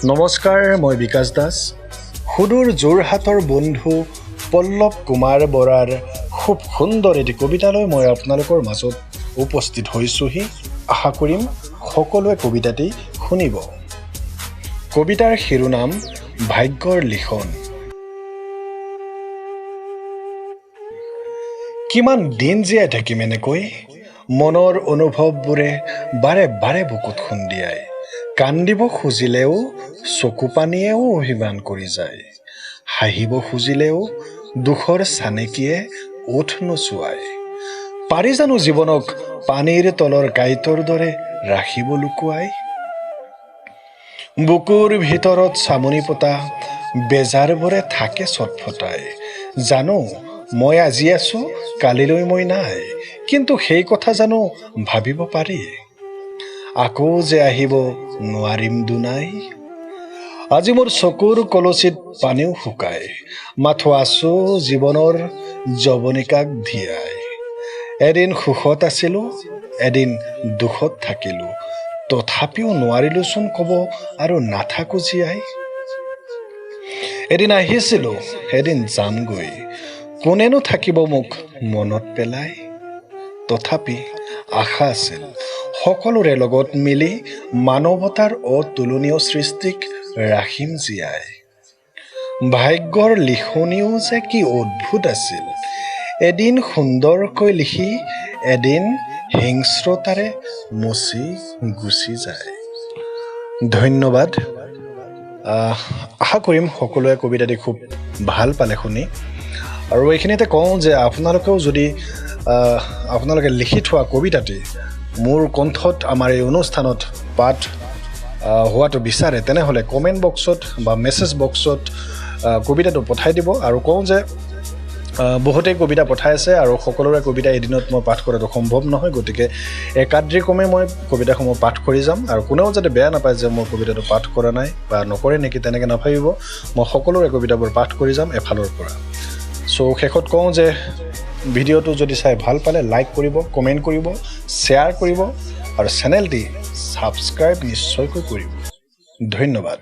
নমস্কাৰ, মই বিকাশ দাস। সুদূৰ যোৰহাটৰ বন্ধু পল্লৱ কুমাৰ বৰাৰ খুব সুন্দৰ এটি কবিতালৈ মই আপোনালোকৰ মাজত উপস্থিত হৈছোঁহি। আশা কৰিম সকলোৱে কবিতাটি শুনিব। কবিতাৰ শিৰোনাম ভাগ্যৰ লিখন। কিমান দিন জীয়াই থাকিম এনেকৈ? মনৰ অনুভৱবোৰে বাৰে বাৰে বুকুত খুন্দিয়াই, কান্দিব খুজিলেও চকু পানীয়েও অভিমান কৰি যায়, হাঁহিব খুজিলেও দুখৰ চানেকিয়ে ওঠ নচুৱায়। পাৰি জানো জীৱনক পানীৰ তলৰ কাঁইটৰ দৰে ৰাখিব লুকুৱাই? বুকুৰ ভিতৰত চামনি পতা বেজাৰবোৰে থাকে চটফটাই। জানো মই আজি আছো, কালিলৈ মই নাই, কিন্তু সেই কথা জানো ভাবিব পাৰি? আকৌ যে আহিব নোৱাৰিম দুনাই। আজি মোৰ চকুৰ কলচিত পানীও শুকায়, মাথো আছো জীৱনৰ যৱনিকাক ধিয়াই। এদিন সুখত আছিলো, এদিন দুখত থাকিলো, তথাপিও নোৱাৰিলোচোন ক'ব আৰু নাথাকো জীয়াই। এদিন আহিছিলো, এদিন যামগৈ, কোনেনো থাকিব মোক মনত পেলাই? তথাপি আশা আছিল সকলোৰে লগত মিলি মানৱতাৰ অতুলনীয় সৃষ্টিক ৰাখিম জীয়াই। ভাগ্যৰ লিখনিও যে কি অদ্ভুত আছিল, এদিন সুন্দৰকৈ লিখি এদিন হিংস্ৰতাৰে মচি গুচি যায়। ধন্যবাদ। আশা কৰিম সকলোৱে কবিতাটি খুব ভাল পালে শুনি। আৰু এইখিনিতে কওঁ যে আপোনালোকেও যদি আপোনালোকে লিখি থোৱা কবিতাটি মোৰ কণ্ঠত আমাৰ এই অনুষ্ঠানত পাঠ হোৱাটো বিচাৰে, তেনেহ'লে কমেণ্ট বক্সত বা মেছেজ বক্সত কবিতাটো পঠাই দিব। আৰু কওঁ যে বহুতেই কবিতা পঠাই আছে আৰু সকলোৰে কবিতা এদিনত মই পাঠ কৰাটো সম্ভৱ নহয়, গতিকে একাদিক্ৰমে মই কবিতাসমূহ পাঠ কৰি যাম। আৰু কোনেও যাতে বেয়া নাপায় যে মই কবিতাটো পাঠ কৰা নাই বা নকৰে নেকি, তেনেকৈ নাভাবিব। মই সকলোৰে কবিতাবোৰ পাঠ কৰি যাম এফালৰ পৰা। চ' শেষত কওঁ যে ভিডিঅ'টো যদি চাই ভাল পালে লাইক কৰিব, কমেণ্ট কৰিব, শ্বেয়াৰ কৰিব আৰু চেনেলটি ছাবস্ক্ৰাইব নিশ্চয়কৈ কৰিব। ধন্যবাদ।